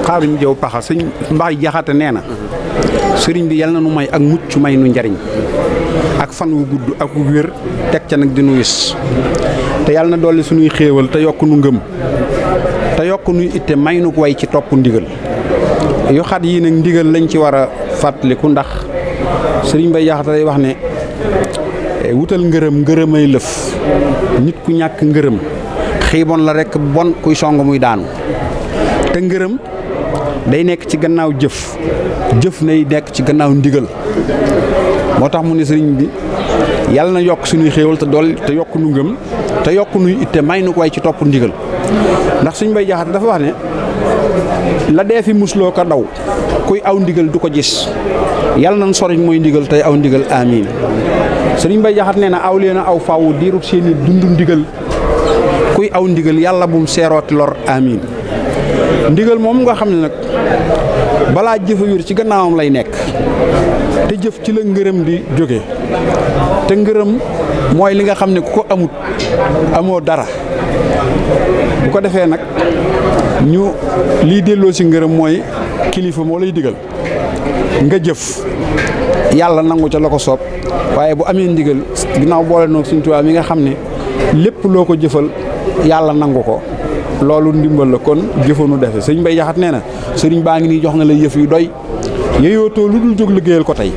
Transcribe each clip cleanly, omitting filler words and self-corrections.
xaaruñ jëw paxa sëñ Mbaye Jaxate nee na sëriñ bi yal na nu may ak mucc may nu njariñ ak fan wu gudd ak wu wér teg ca nag di nu wis te yal na dolli suñuy xéewal te yokk nu ngëm te yokk nuy itte may nu way ci topp ndigal yu xat yii nag ndigal lañ ci war a fàttaliku ndax sëriñ Mbaye Jaxate day wax ne wutal ngërëmay lëf nit ku ñàkk ngërëm xiibon la rekk bon kuy song muy daanu te ngërëm day nekk ci gannaaw jëf nay nekk ci gannaaw ndigal moo tax mu ne sëriñ bi yàlla na yokk suñuy xéewal te yokk nu ngëm te yokk nuy itte may nu ko way ci topp ndigal ndax sëriñ Mbaye Jaxate dafa wax ne la dee fi musloo ko daw kuy aw ndigal du ko gis yàlla nañ soriñ mooy ndigal tey aw ndigal amiin sëriñ Mbaye Jaxate nee na aw leen a aw faaw diirub seeni dundu ndigal kuy aw ndigal yàlla bum seerooti lor amiin ndigal moom nga xam ne nag balaa jëfa wér ci gannaawam lay nekk te jëf ci la ngërëm di jóge te ngërëm mooy li nga xam ne ku ko amut amoo dara bu ko defee nag ñu lii delloo ci ngërëm mooy kilifa moo lay digal nga jëf yàlla nangu ca la ko soob waaye bu amee ndigal ginnaaw boole noog Sëriñ Tuubaa mi nga xam ne lépp loo ko jëfal yàlla nangu ko loolu ndimbal la kon jëfanu defe sëñ Mbaye Jaxate nee na sëriñ baa ngi nii jox nga la yëf yu doy yeyootoo lu dul jóg liggéeyal ko tey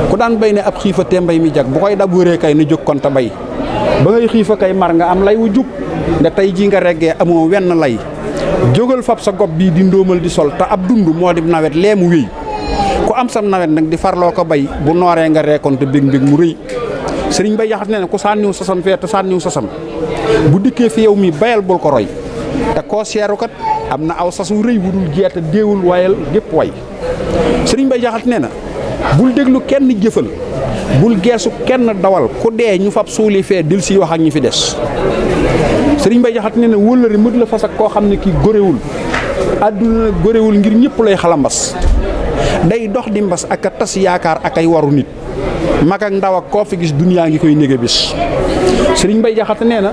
ku daan bay ne ab xiifa te mbay mi jag bu koy dab wëree kay na jóg kon te bay ba ngay xiifa kay mar nga am lay wu jub nda tey jii nga reggee amoo wenn lay jógal fab sa gob bii di ndóomal di sol te ab dund moo di nawet lee mu wéy ku am sam nawet nag di farloo ko bay bu nooree nga reekoon te bég mbég mu rëy sëriñ Mbaye Jaxate nee na ku sànniw sasam fee te sànniw sasam bu dikkee fi yow mi bayal bul ko roy te koo seeru kat am na aw sasu rëy bu dul jeeta déewul wayal gépp way sëriñ Mbaye Jaxate nee na bul déglu kenn jëfal bul geesu kenn dawal ku dee ñu fab suuli fee dil si wax ak ñi fi des sëriñ Mbaye Jaxate nee na wóllëre mët la fas ak koo xam ne kii góréwul àdduna góréwul ngir ñëpp lay xalambas day dox di mbas ak a tas yaakaar ak ay waru nit mag ak ndaw ak koo fi gis duniyaa ngi koy nége bis sëriñ Mbaye Jaxate nee na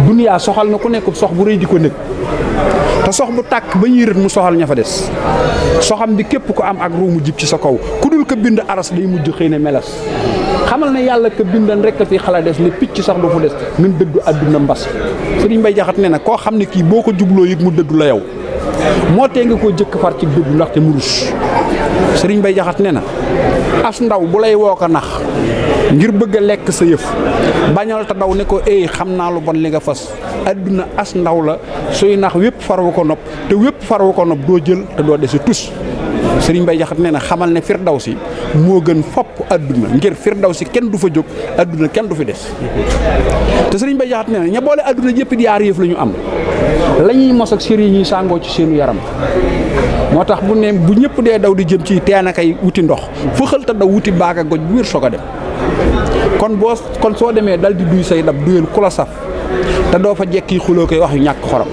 duniyaa soxal na ku nekkub sox bu rëy di ko nekk te sox bu tàkk ba ñuy rët mu soxal ña fa des soxam bi képp ko am ak ruumu jib ci sa kaw ku dul ko bind aras day mujj xëy na melas xamal ne yàlla ko bindan rek a fi xala des ne picc sax du fu des ngeen dëddu àdduna mbas sëriñ Mbaye Jaxate nee na koo xam ne kii boo ko jubloo yëg mu dëddu la yow moo tee nga koo jëkk far ci dëddu ndaxte mu rus sëriñ Mbaye Jaxate nee na as ndaw bu lay woo ko nax ngir bëgg a lekk sa yëf bañal te daw ne ko xam naa lu bon li nga fas adduna as ndaw la suy nax wépp farwu ko nopp te wépp farwu ko nopp doo jël te doo dese tus sëriñ Mbaye Jaxate nee na xamal ne firdawsi moo gën fopp adduna ngir firdawsi kenn du fa jóg adduna kenn du fi des te sëriñ Mbaye Jaxate nee na ña boole adduna jëpp di yaar yëf la ñu am la ñuy mos ak sër yi ñuy sàngoo ci seenu yaram moo tax bu ne bu ñëpp dee daw di jëm ci teen a kay wuti ndox fëxal te daw wuti baaga goj bu wér soog a dem kon soo demee dal di duy say dab duyal ku la saf te doo fa jekki xuloo koy wax yu ñàkk xorom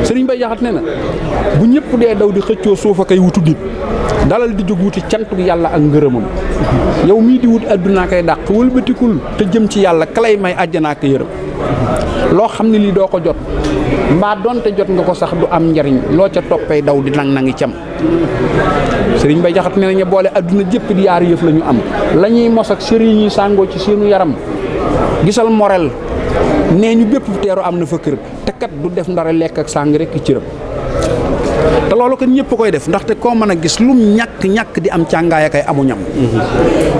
sëriñ Mbaye Jaxate nee na bu ñëpp dee daw di xëccoo suuf a koy wutu nit dalal di jóg wuti cantuk yàlla ak ngërëmam yow mii di wut addunaa koy dàq wëlbatikul te jëm ci yàlla ka lay may àjjanaa ko yërëm loo xam ne lii doo ko jot mbaa donte jot nga ko sax du am njariñ loo ca toppee daw di nang-nangi cam sëriñ Mbaye Jaxate nee na ña boole adduna jëpp di yaar yëf la ñu am la ñuy mos ak sëriñ ñuy sàngoo ci seenu yaram gisal morel nee ñu bépp teeru am na fa kër te kat du def ndara lekk ak sàng rek cëram te loolu kat ñëpp koy def ndaxte koo mën a gis lum ñàkk di am càngaay akay amu ñam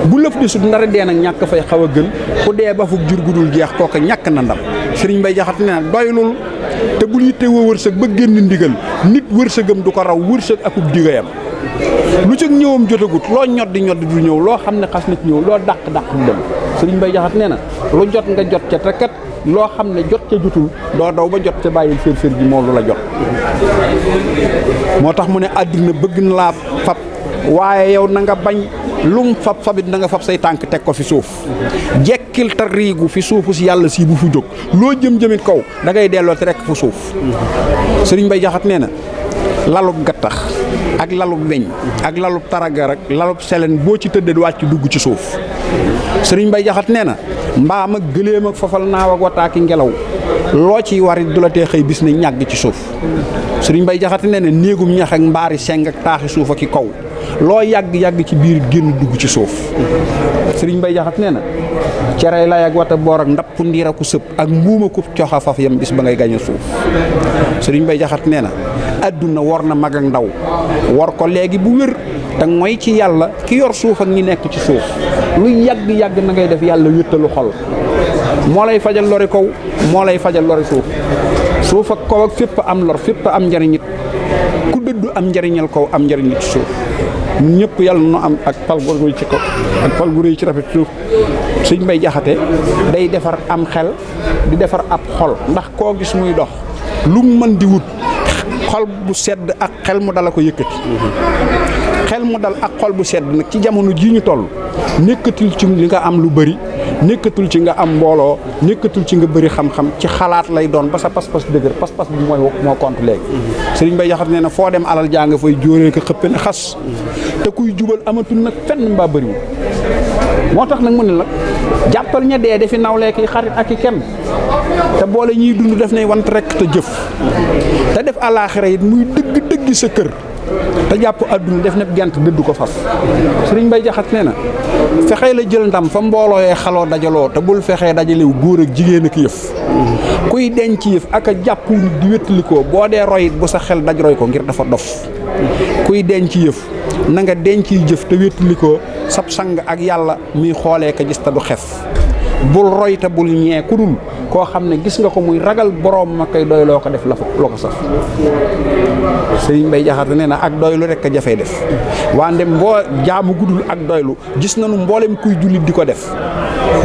bu lëf di sut ndara dee nag ñàkk fay xaw a gën ku dee ba fuk jur gudul jeex kooka ñàkk na ndam sëriñ Mbaye Jaxate nee na doylul te bul yitte woo wërsëg ba génn ndigal nit wërsëgam du ko raw wërsëg akub digayam lu ci ñëwam jotagut loo ñoddi du ñëw loo xam ne xas na ci ñëw loo dàq du dem sëriñ Mbaye Jaxate nee na lu jot nga jot ca te kat loo xam ne jot ca jotul doo daw ba jot ca bàyyil fér ji moo lu la jot moo tax mu ne àddina bëgg na laa fab waaye yow na nga bañ lum fabit na nga fab say tànk teg ko fi suuf jekkil ta riigu fi suufu si yàlla si bu fu jóg loo jëm-jëmit kaw da ngay delloo te rekk fu suuf sëriñ Mbaye Jaxate nee na lalub gattax ak lalub weñ ak lalub taragar ak lalub selen boo ci tëddee wàcc dugg ci suuf sëriñ Mbaye Jaxate nee na mbaam ak gëléem ak fafal naaw ak wataaki ngelaw loo ciy warit du la tee xëy bis ne ñàgg ci suuf sëriñ Bay Jaxate nee na néegum ñax ak mbaari seng ak taaxi suuf ak i kaw loo yàgg-yàgg ci biir génn dugg ci suuf sëriñ Bay Jaxate nee na cerey lay ak wata boor ak ndapp ndiir aku sëb ak mbuuma ku coxa faf yam bis ba ngay gañe suuf sëriñ Bay Jaxate nee na adduna war na mag ak ndaw war ko léegi bu wér te mooy ci yàlla ki yor suuf ak ñi nekk ci suuf lu yàgg-yàgg na ngay def yàlla wéttalu xol moo lay fajal lori kaw moo lay fajal lori suuf ak kaw ak fépp am lor fépp am njariñit ku dëddu am njariñal kaw am njariñit ci suuf ñun ñëpp yàlla nu am ak pal gu rëy ci kaw ak pal gu rëy ci rafet suuf sëñ Bay Jaxate day defar am xel di defar ab xol ndax koo gis muy dox lu mu mën di wut xol bu sedd ak xel mu dal a ko yëkkati xel mu dal ak xol bu sedd nag ci jamono jii ñu toll nekkatul ci li nga am lu bëri nekkatul ci nga am mbooloo nekkatul ci nga bëri xam-xam ci xalaat lay doon ba sa pas-pas dëgër pas-pas bi moo compte léegi sëriñ Bay Jaxate nee na foo dem alal jaa nga fay jóoree ko xëppe ne xas te kuy jubal amatul nag fenn mbaa bëriwul moo tax nag mu ne la jàppal ña dee defi nawlee ki xarit ak i kem te boole ñiy dund def nay want rekk te jëf te def àllaaxira it muy dëgg sa kër te jàpp àdduna def na gent dëddu ko faf sëriñ Bay Jaxate nee na fexee la jël ndam fa mbooloo yee xaloo dajaloo te bul fexee dajalew góor ak jigéen ak yëf kuy denc yëf ak a jàpp nit di wéttalikoo boo dee royit bu sa xel daj roy ko ngir dafa dof kuy denc yëf na nga denc jëf te wéttalikoo sab sang ak yàlla muy xoolee ka gis te du xef bul roy te bul ñee ku dul koo xam ne gis nga ko muy ragal boroom ma koy doy loo ko def la ko saf sëriñ Bay Jaxate nee na ak doylu rek a jafee def waa ndem boo jaamu guddul ak doylu gis nañu mboolem kuy jullit di ko def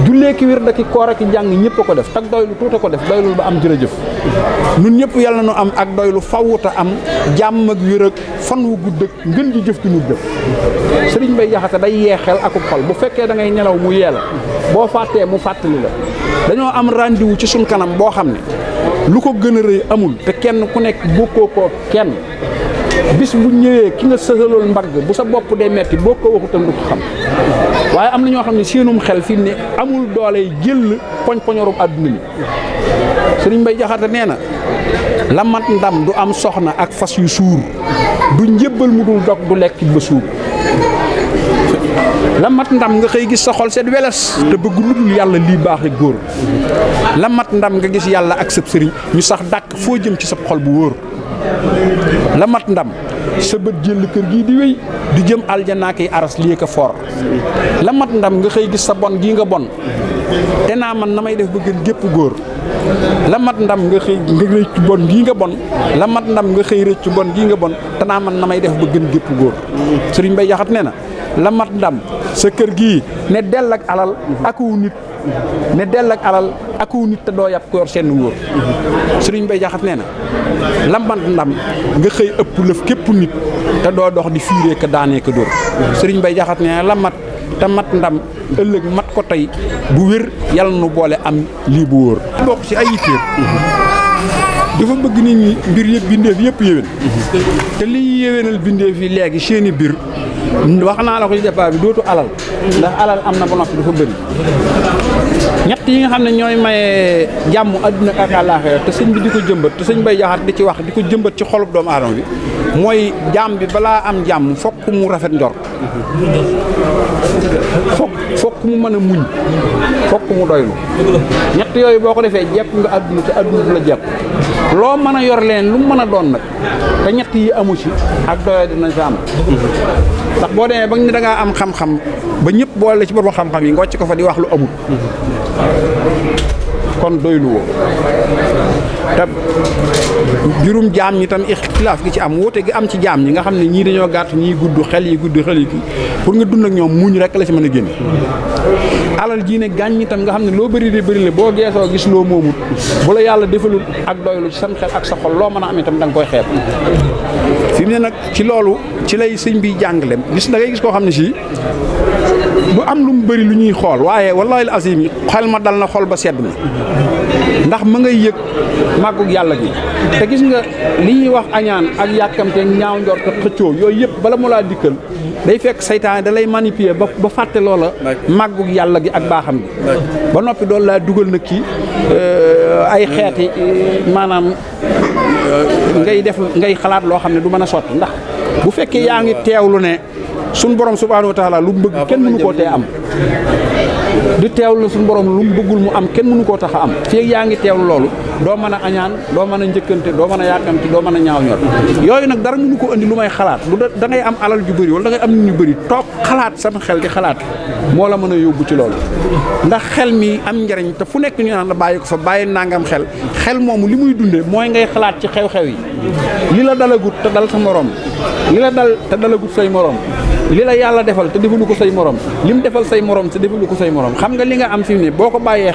jullee ki wir da ki koor ak jàng ñëpp a ko def tak doylu tuuta ko def doylul ba am jërëjëf nun ñëpp yàlla nu am ak doylu fawuta am jàmm ak wér ak fan wu gudd ak ngën ji jëf ci nit jëf sëriñ Bay Jaxate day yeexel akub xol bu fekkee da ngay nelaw mu yee la boo fàttee mu fàttali la dañoo am rendez-vous ci suñ kanam boo xam ne lu ko gën a rëy amul te kenn ku nekk bokkoo koo kenn bis bu ñëwee ki nga sësalool mbagg bu sa bopp dee metti boo ko waxutam du ko xam waaye am na ñoo xam ne seenum xel fi ne amul doole jël poñ-poñorum àdduna mi sëriñ Bay Jaxate nee na la mat ndam du am soxna ak fas yu suur du njébbal mu dul dog du lekk ba suur la mat ndam nga xëy gis sa xol seet weles te bëgg lu dul yàlla lii baaxi góor la mat ndam nga gis yàlla ak sab sëriñ ñu sax dàkk foo jëm ci sa xol bu wóor la mat ndam sa bët jël kër gii di wéy di jëm aljanaa ki aras lii ko for la mat ndam nga xëy gis sa bon gii nga bon te naa man na may def ba gën gépp góor la mat ndam nga xëy nga rëcc bon gii nga bon la mat ndam nga xëy rëcc bon gii nga bon te naa man na may def ba gën gépp góor sëriñ Bay Jaxate nee na la mat ndam sa kër gii ne dell ak alal akuw nit ne dell ak alal akuw nit te doo yàpp ko yor seen wóor sëriñ Bay Jaxate nee na la mat ndam nga xëy ëpp lëf képp nit te doo dox di fiiree ka daanee ka dóor sëriñ Bay Jaxate nee na la mat te mat ndam ëllëg mat ko tey bu wér yàlla nu boole am lii bu wóor bokk ci ay yitteem dafa bëgg nit ñi mbir yëpp bindeef yëpp yéwén te liy yéwénal bindeef yi léegi seeni biir wax naa la ko ci départ bi dootu alal ndax alal am na ba noppi dafa bëri ñett yi nga xam ne ñooy maye jàmm adduna ak àllaaxira te sëñ bi di ko jëmbat te sëñ Bay Jaxate di ci wax di ko jëmbat ci xolub doomu aadama bi mooy jaam bi balaa am jàmm fokk mu rafet njort fokk mu mën a muñ fokk mu doylu ñett yooyu boo ko defee jekk nga adduna te adduna du la jekk loo mën a yor leen lu mu mën a doon nag te ñett yi amu ci ak doyo dina sa am ndax boo demee ba nga ne da ngaa am xam-xam ba ñëpp boole ci borom xam-xam yi nga wàcc ko fa di wax lu amul kon doylu woo te jurum jaam ñi tam ixtilaaf gi ci am wuute gi am ci jaam ñi nga xam ne ñii dañoo gàtt ñii gudd xel yi kii pour nga dund ak ñoom muñ rek la ci mën a génn alal jii ne gàññ itam nga xam ne loo bëri de bëri la boo geesoo gis loo moomut bu la yàlla defalul ak doylu ci sam xel ak sa xol loo mën a am itam da nga koy xeeb fi mu ne nag ci loolu ci lay sëñ bi jàngalem gis da ngay gis koo xam ne si du am lu mu bëri lu ñuy xool waaye wallaahi al azim xel ma dal na xol ba sedd na ndax ma ngay yëg màggug yàlla gi te gis nga li ñuy wax añaan ak yàkkamte ñaaw njort ak xëccoo yooyu yëpp bala mu laa dikkal day fekk saytaan da lay manipuler ba fàtte loola màggug yàlla gi ak baaxam gi ba noppi doon laa dugal nag ci ay xeeti maanaam ngay xalaat loo xam ne du mën a sotti ndax bu fekkee yaa ngi teewlu ne suñ borom subhaanahu wa taala lu mu bëgg kenn mënu koo tee am di teewlu suñu borom lu mu bëggul mu am kenn mënu koo tax a am fii yaa ngi teewlu loolu doo mën a añaan doo mën a njëkkante doo mën a yàkkamti doo mën a ñaaw ñor yooyu nag dara mënu ko andi lu may xalaat lu da ngay am alal ju bëri wala da ngay am nit ñu bëri toog xalaat sama xel di xalaat moo la mën a yóbbu ci loolu ndax xel mi am njariñ te fu nekk ñu naan la bàyyi ko fa bàyyi nangam xel moomu li muy dunde mooy ngay xalaat ci xew-xew yi li la dalagut te dal sa morom li la dal te dalagut say morom li la yàlla defal te defalu ko say morom li mu defal say morom te defalu ko say morom xam nga li nga am fi mu ne boo ko bàyyi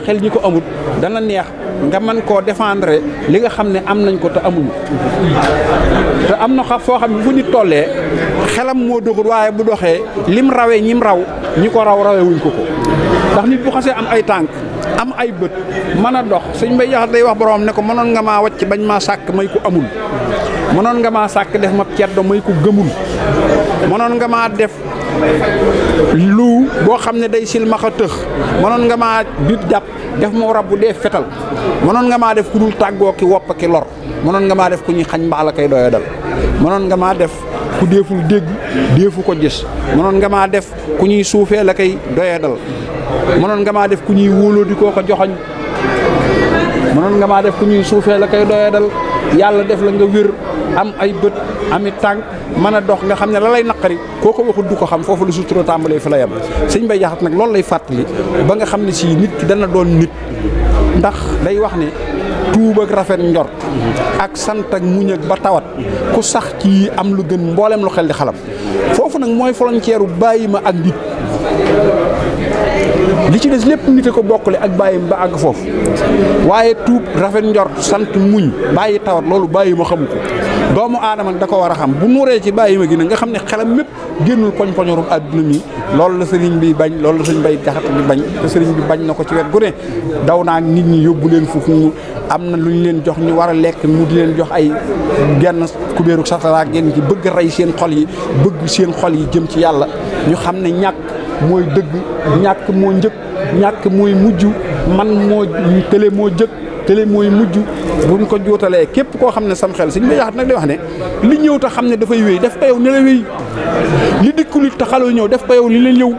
xel ñi ko amut dana neex nga mën koo défendre li nga xam ne am nañ ko te amuñu te am na xam foo xam ne fu nit tollee xelam moo doxul waaye bu doxee lim rawee ñim raw ñi ko rawee wuñ ko ndax nit bu xasee am ay tànk am ay bët mën a dox sëñ Mbay Jaxate day wax borom ne ko mënoon nga maa wàcc bañ maa sàkk may ko amul mënoon nga maa sàkk def ma ceddo may ko gëmul mënoon nga maa def lu boo xam ne day silmaxa tëx mënoon nga maa bit jàpp def moo rab bu dee fetal mënoon nga maa def ku dul tàggoo ki wopp ki lor mënoon nga maa def ku ñuy xañ mbaala kay doyo dal mënoon nga maa def ku deeful dégg deefu ko gis mënoon nga maa def ku ñuy suufee la kay doyo dal mënoon nga maa def ku ñuy wóoloo di koo ko joxoñ mënoon nga maa def ku ñuy suufee la kay doyo dal yàlla def la nga wér am ay bët ami tànk mën a dox nga xam ne la lay naqari koo ko waxul du ko xam foofu la sutura tàmbalee fi la yem sëñ Mbay Jaxate nag loolu lay fàttali ba nga xam ne si nit ki dana doon nit ndax day wax ne tuub ak rafet njort ak sant ak muñ ak ba tawat ku sax ci am lu gën mboolem lu xel di xalam foofu nag mooy frontière bàyyi ma ak nit li ci des lépp nit a ko bokkale ak bàyyi ba àgg foofu waaye tuub rafet njort sant muñ bàyyi tawat loolu bàyyi ma xamu ko doomu aadama da ko war a xam bu nuuree ci bàyyi ma gi nag nga xam ne xelam mépp génnul poñ-poñorum àdduna mi loolu la sëriñ bi bañ loolu la sëriñ Mbay Jaxate bi bañ te sëriñ bi bañ na ko ci wet gu ne daw naa nit ñi yóbbu leen fu am na lu ñu leen jox ñu war a lekk mu di leen jox ay genn kubéeru satara genn ci bëgg rey seen xol yi bëgg seen xol yi jëm ci yàlla ñu xam ne ñàkk mooy dëgg ñàkk moo njëkk ñàkk mooy mujj man moo tële moo jëkk tële mooy mujj buñ ko juutalee képp koo xam ne sam xel Sëñ Mbay Jaxate nag day wax ne li ñëw te xam ne dafay wéy def ko yow ne la wéy li dikkulit te xaloo ñëw def ko yow li leen ñëw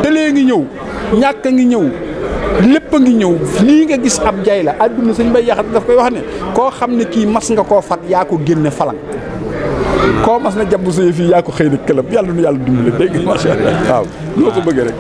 tëlee ngi ñëw ñàkk a ngi ñëw lépp a ngi ñëw lii nga gis ab jay la àdduna Sëñ Mbay Jaxate daf koy wax ne koo xam ne kii mas nga koo fat yaa ko génne falang koo mas na jàpp sa fii yaa ko xëy na këlëb yàlla nu yàlla dimbali dégg macha allah waaw loo ko bëggee rek